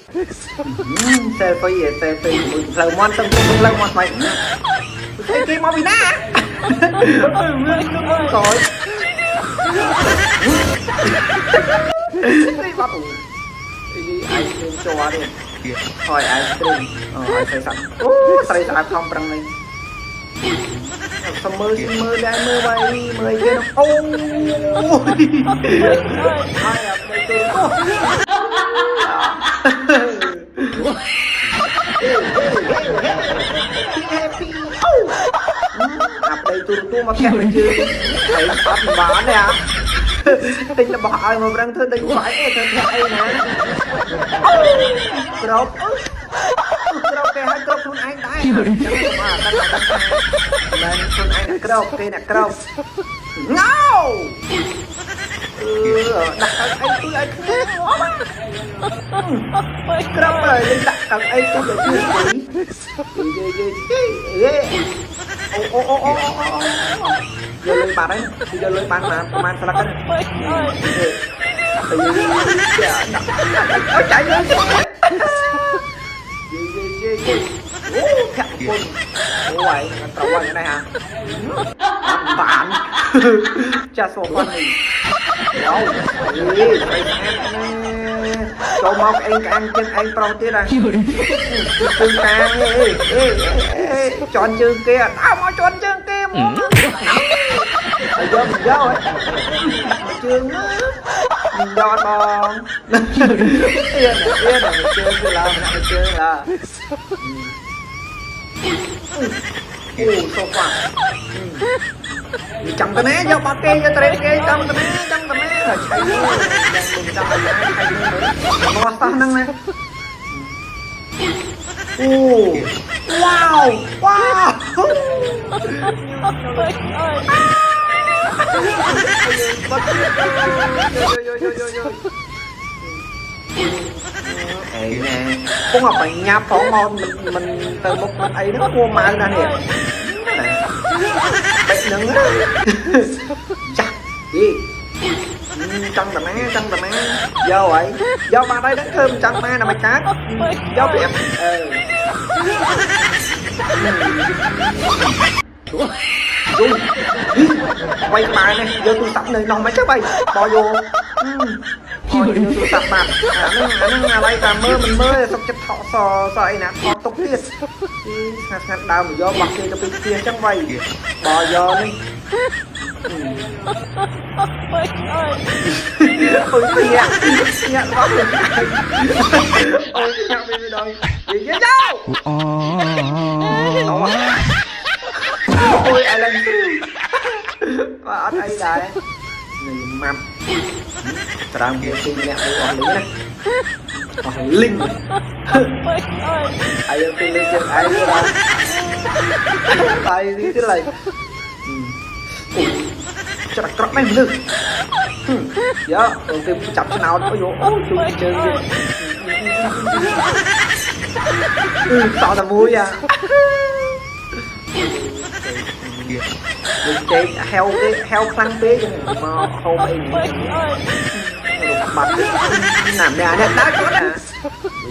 Selfie selfie មួយផ្លូវមាន់ទៅផ្លូវមាន់ថ្មីស្អីគេមកពីណាអើមាននឹងមកក្រោយនេះបាត់អីអាយស្គ្រីមចូលនេះហើយអាយស្គ្រីមអូអាយស្រីសាប់អូស្រីស្អាតខំប្រឹងនេះសុំមើលសុំមើលដែរមើលໄວមើលអីគេនោះអូហើយអាប់ទៅអូ happy អូអាប្តីទូរទស្សន៍មកធាក់ជើងហើយអត់បានទេអាទិញរបស់ឲ្យមកប្រឹងធ្វើទិញបាយអីធ្វើធាក់អីណាអូក្របក្របគេឲ្យក្របខ្លួនឯងដែរចឹងបាទតែមិនខ្លួនឯងក្របគេអ្នកក្របងោអឺដាក់កៅអីជួយឲ្យគ្នាក្របហើយដាក់កៅអីជួយឲ្យគ្នាយេយេយេអូអូអូអូអូយកលុយបាត់ហើយយកលុយបានប្រហែលស្លឹកហ្នឹងទៅចាយលុយយេយេយេយេអូធាក់ប្រពន្ធអូយត្រូវហើយនេះហាបានចាសសូហ្វាន់នេះយោអេស្រីស្អាតណាចូលមកអេងកាំងជើងឯងប្រុសទៀតអាជើងកាងអេអេអេជន់ជើងគេអើមកជន់ជើងគេមកហើយយកយកដាក់មកជើងយកបងអៀនអៀនមកជើងគេឡើងម្នាក់មកជើងឡាអូសូហ្វាចាំតណាយកបាត់គេយកត្រេកគេចាំតណាចាំតណាឆៃមើលចាំចាំឲ្យឆៃមើលមកសោះហ្នឹងណាអូវ៉ាវវ៉ាវបាត់យោយោយោយោអេណែពងបញ្ញាផងមកមិនទៅមុខមិនអីហ្នឹងគួរម៉ៅណាស់នេះបែកហ្នឹងចាស់អីចង់តាណាចង់តាណាយកហើយយកបានហើយហ្នឹងធ្វើមិនចង់បានតែមិនកើតយកប្រាប់អឺយូវាយក្បាលនេះយកទូរស័ព្ទនៅនោះមិនទៅបីបយកយកទូរស័ព្ទបាត់អាហ្នឹងអាហ្នឹងអាឡ័យតាមើលមិនមើលសុកចិត្តថក់សសអីណាថតទុកទៀតស្ងាត់ស្ងាត់ដើមយកបោះគេទៅពីផ្ទះអញ្ចឹងវាយបយកនេះអូយញាក់ញាក់របស់អូយញាក់វិញម្ដងយេយោអូយអាឡឹងទ្រីបាទអត់អីដែរនេះម៉ាប់ត្រាំគេទីម្នាក់មួយអស់លីណាអស់លីងអាយទៅលេងជើងឯងបាទបាយនេះទៀតឡើយអូច្រាក់ក្រក់មែនមនុស្សយកទៅចាប់ឆ្នោតអូយអូជួយជើងទៀតអឺតតែមួយអាដូចចេកហែវគេហែវខ្លាំងពេកមកហូបអីនេះបាត់ណាម្នាក់នេះដើរគាត់ណា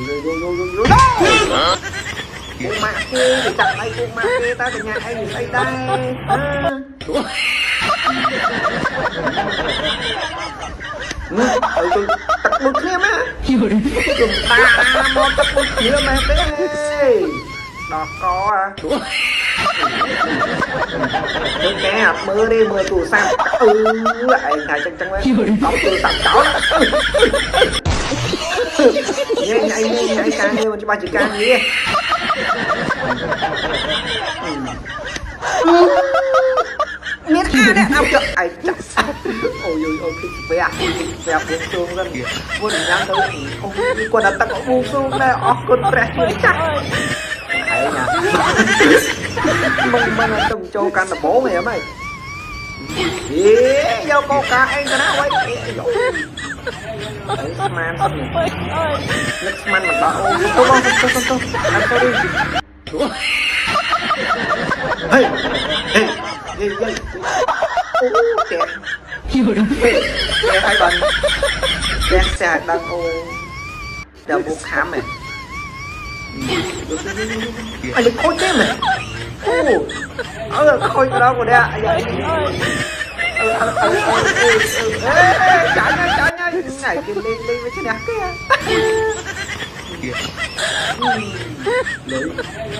យូយូយូយូគូម៉ាក់គេទៅចាប់ដៃគូម៉ាក់គេតើកញ្ញាឯងស្អីដែរអើទៅទឹកដូចគ្នាមែនជុំតាមកទឹកដូចគ្នាមែនទេដោះកអាទៅកែអត់មើលទេមើលទូរស័ព្ទអឺឯងថាចឹងចឹងវិញអត់ទូរស័ព្ទចោលញ៉ៃញ៉ៃញ៉ៃការងារមិនច្បាស់ជាការងារមានអានេះអោចុះឯងចាប់អូយអូយភ្លេចស្ពះស្ពះបួងសួងសិនមុនញ៉ាំទៅអូគាត់ដល់ទឹកបួងសួងដែរអរគុណព្រះជាម្ចាស់ឯងណាមិនមិនទៅចូលកាន់ដំបងហីហ្មងអេយកកកាអីទៅណាវ៉ៃយកអីស្មានសិននឹកស្មានមិនដល់អូទៅបងទៅទៅទៅអត់ sorry ហេហេយេយេអូផ្ទះផ្ទះឲ្យបានផ្ទះផ្ទះឲ្យដឹងអូ ដល់បុកខាំហ៎អញខូចទេមែនអូអើខូចដល់គាត់អាយ៉ាអឺអឺអឺអឺអេចាញ់ហើយចាញ់ហើយថ្ងៃគេលេងលេងវាឈ្នះគេលុយ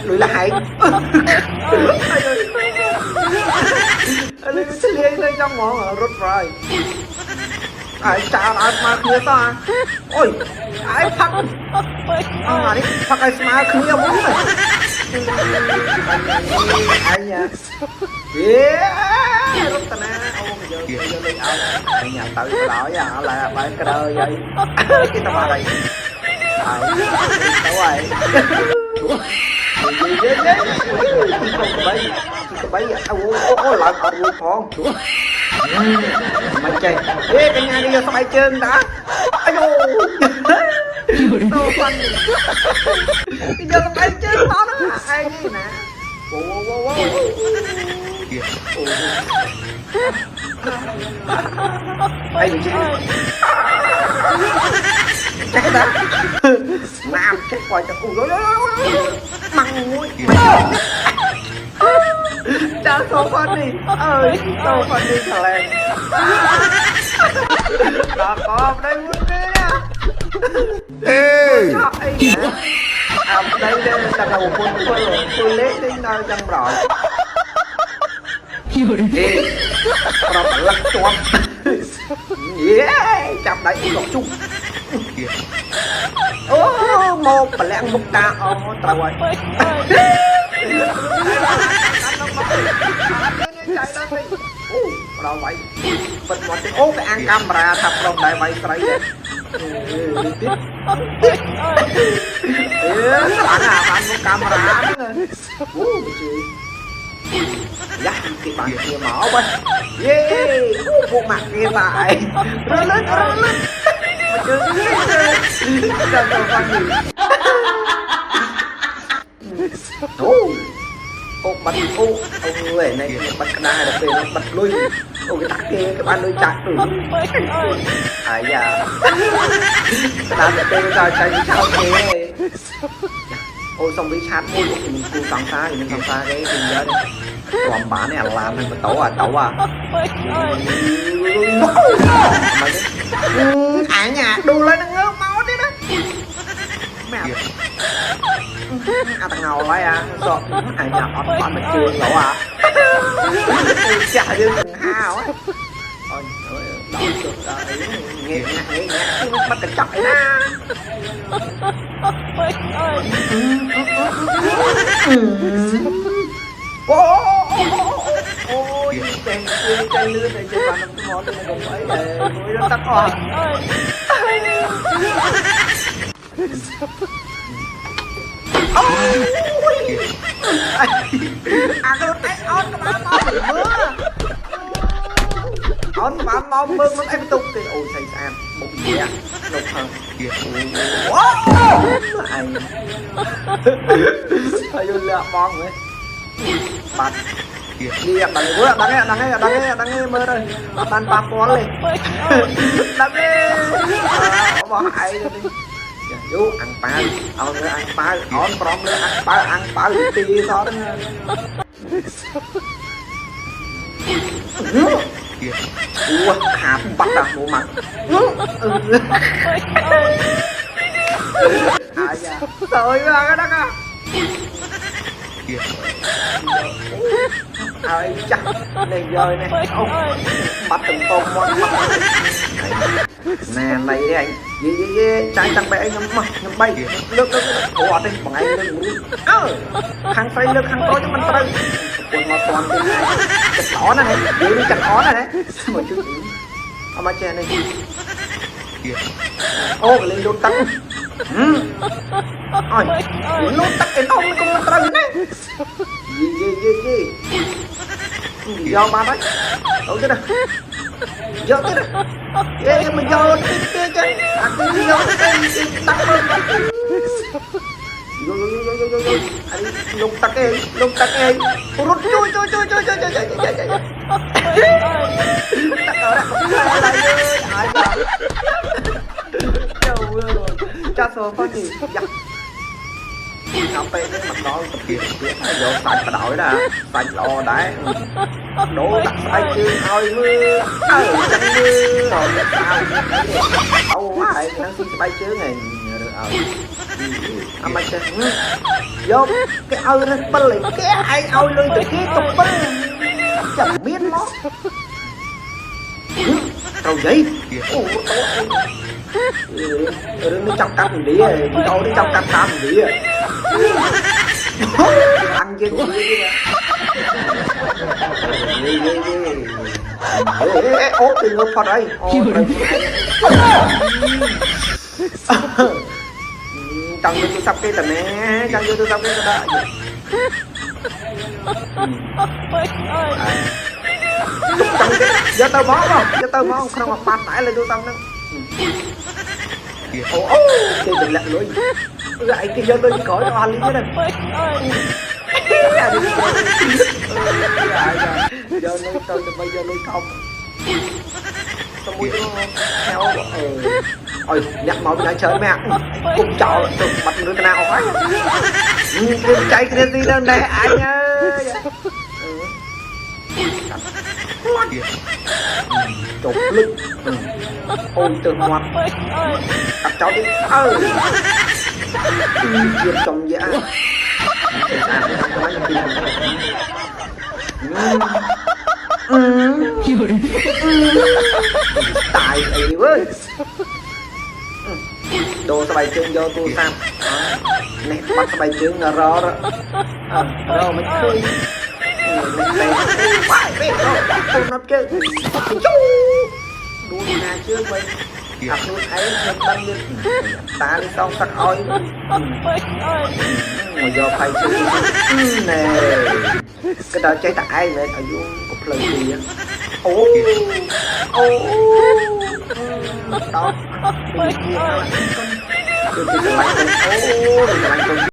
លុយលហែងអើយឆ្លៀងទៅចង់ហ្មងរត់ប្រយអាយចោលឲ្យស្មើគ្នាតោះអូយអាយផឹកអើនេះផឹកឲ្យស្មើគ្នាហ្មងអញយេរត់តាណាអូយកយកលេងឲ្យអញទៅដល់យ៉ាឡាបែកក្រោយហើយគេតបាត់ហើយទៅហើយយេយេយេទីកបីអូអូឡើងអត់រួចផងមិនចេះអេកញ្ញានេះយកស្បែកជើងតាអាយូទៅប៉ាន់យកស្បែកជើងមកណាឯងនេះណាអូអូអូអូអីចេះចេះតាណាមចេះ coi cho ui măng mũi chào số con đi ơi số con đi thằng này đó có đây muốn cái nè Ê! À, đây đây là đầu quân quân quân lết đến nơi trong rồi ê nó phải lắc chuông yeah chạm đấy lọc chung ô một và lẹn một ta ô tao rồi ដល់វាយបិទមាត់ទៀតអូគេអាំងកាមេរ៉ាថាប្រុសដែរវាយស្រីទៀតអេស្លាអាបានមុខកាមេរ៉ាហ្នឹងអូជឿយ៉ាគេបានគ្នាមកបើយេពួកម៉ាក់គេតាឯងរលឹករលឹកមកជឿចាំទៅបានអូអូបាត់អូអូយនេះបាត់ក្តារដល់ពេលបាត់លុយអូគេដាក់គេគេបានលុយចាក់ទៅអាយ៉ាដល់ពេលដល់ចាញ់ឆោតគេអូសុំវិឆាតមួយmìnhគូសង្សារmìnhសង្សារគេពីយើរំបាននេះអាឡាននឹងបន្តោអាតោអាអញអាឌូលនឹងងើបមកទៀតណាម៉ែអាតងោហើយអាសក់អញអត់បានមកជឿងលោអាចាស់យើងនឹងហាវអូយដល់ជុំដល់អីងាកងាកងាកបាត់កញ្ចក់អីណាអូអូយតែចេះលឿនតែចេះបានថ្មទៅកុំអីតែមួយរត់ទឹកអស់អូយអាខ្លួនឯងអត់ក្បាលមកមើលអត់ក្បាលមកមើលមិនអីបន្ទុកទេអូស្អីស្អាតបុកយ៉ាលោកផឹងអូអញហើយយល់បងហ៎បាត់នេះអត់ដឹងទេអត់ដឹងទេអត់ដឹងទេអត់ដឹងទេមើលទៅអត់បានប៉ះពាល់ទេដឹងទេបោះឯងទៅយូអាំងប៉ាវអោនលើអាំងប៉ាវអោនប្រំលើអាំងប៉ាវអាំងប៉ាវទីសតហ្នឹងអូខាបាត់ដល់មកអាយ៉ាទៅមកដល់អើយចាស់នេះយកនេះអូបាត់តំពងមាត់ណែណៃនេះអញយេយេយេចាញ់តាំងបែអីខ្ញុំមកខ្ញុំបីលើកលើកអូអត់ទេបងឯងលើកមួយអើខាងស្រីលើកខាងប្រុសមិនត្រូវប្រពន្ធមកតាន់ទៀតចិត្តល្អណាស់នេះចិត្តល្អណាស់ណាមកជួយអត់មកចេះនេះអូកលេងលូតទឹកអើយលូតទឹកឯនំក៏មិនត្រូវណាយេយេយេយេយកបានហើយអូទៅណាយកទៅណាអេមកយកទៅទៅចឹងអាទីយកទៅដាក់មកយកយកយកយកយកអានេះលុកទឹកឯងលុកទឹកឯងរត់ជួយជួយជួយជួយជួយជួយជួយជួយទឹកអរអាយចូល Just so funny. យ៉ាដល់ពេលនេះមកដល់តាពីពីយកសាច់បដោយដែរសាច់ល្អដែរដូរដាក់ស្បែកជើងឲ្យមើលអើចឹងមើលអូហើយហ្នឹងស៊ីស្បែកជើងឯងរើឲ្យអត់មិនចេះយកគេឲ្យរើសពិលគេឯងឲ្យលុយទៅគេទៅពិលចាំមានមកត្រូវយាយអូរឿងនេះចង់កាត់ឥណ្ឌាវីដេអូនេះចង់កាត់តាមឥណ្ឌាអញយើងយីយីយីអេអូទៅងើបផុតអីអូចង់យកទូរស័ព្ទគេតណែចង់យកទូរស័ព្ទគេក៏ដាក់ចង់យកទៅមកយកទៅមកក្នុងមួយបាត់តែលើទូរស័ព្ទហ្នឹងអូអូគេទម្លាក់លុយអឺឯងគេយកលុយក្រោយអស់លីហ្នឹងយកលុយទៅដើម្បីយកលុយខំសមួយទៅហៅអើយអ្នកមកពីណាច្រើនមែនគុំចោលទៅបាត់មនុស្សកណាអស់ហើយគឺចៃគ្នាស៊ីទៅណែអញអើយចុះលឹកអូយទៅមាត់កាត់ចោលទីអើជាចំយ៉ាតាយអីវើយដូរស្បែកជើងយកទូរស័ព្ទនេះបាត់ស្បែកជើងរររមិនឃើញបាយពេលទៅណាប់ជើងជូដួលណាជើងវិញអាខ្លួនឯងខ្ញុំដឹងមានតានេះសងសឹកឲ្យមកយកផៃជើងណែក៏ដល់ចេះតែឯងមែនអាយុក៏ផ្លូវទីអូអូដល់គឺកន្លែងអូកន្លែង